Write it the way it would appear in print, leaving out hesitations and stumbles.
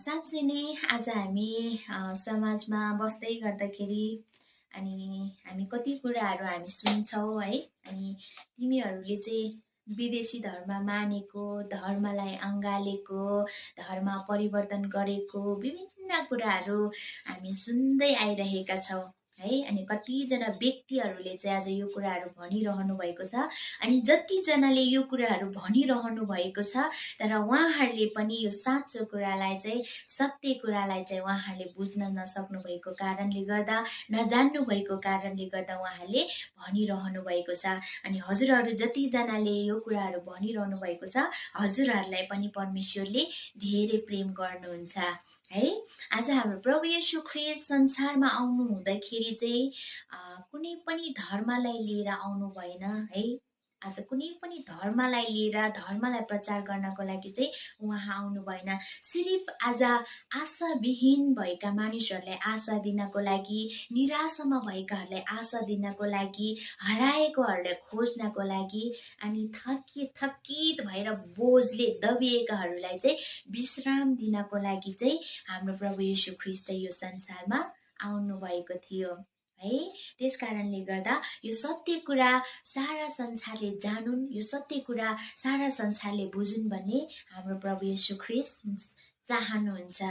साँच्चै नै आज हामी समाजमा बस्दै गर्दाखेरि अनि हामी कति कुराहरू हामी सुन्छौँ है। अनि तिमीहरूले चाहिँ विदेशी धर्म मानेको, धर्मलाई अँगालेको, धर्म परिवर्तन गरेको विभिन्न कुराहरू हामी सुन्दै आइरहेका छौँ है। अनि कतिजना व्यक्तिहरूले चाहिँ आज यो कुराहरू भनिरहनु भएको छ। अनि जतिजनाले यो कुराहरू भनिरहनु भएको छ, तर उहाँहरूले पनि यो साँचो कुरालाई चाहिँ, सत्य कुरालाई चाहिँ उहाँहरूले बुझ्न नसक्नु भएको कारणले गर्दा, नजान्नु भएको कारणले गर्दा उहाँहरूले भनिरहनु भएको छ। अनि हजुरहरू जतिजनाले यो कुराहरू भनिरहनु भएको छ, हजुरहरूलाई पनि परमेश्वरले धेरै प्रेम गर्नुहुन्छ है। आज हाम्रो प्रभु येशू ख्रीष्ट संसारमा आउनु हुँदाखेरि चाहिँ कुनै पनि धर्मलाई लिएर आउनु भएन है। आज कुनै पनि धर्मलाई लिएर, धर्मलाई प्रचार गर्नको लागि चाहिँ उहाँ आउनु भएन। सिर्फ आज आशाविहीन भएका मानिसहरूलाई आशा दिनको लागि, निराशामा भएकाहरूलाई आशा दिनको लागि, हराएकोहरूलाई खोज्नको लागि, अनि थकित भएर बोझले दबिएकाहरूलाई चाहिँ विश्राम दिनको लागि चाहिँ हाम्रो प्रभु येशू ख्रीष्ट चाहिँ यो संसारमा आउनु भएको थियो है। त्यस कारणले गर्दा यो सत्य कुरा सारा संसारले जानुन्, यो सत्य कुरा सारा संसारले बुझुन् भन्ने हाम्रो प्रभु येशू ख्रीष्ट चाहनुहुन्छ।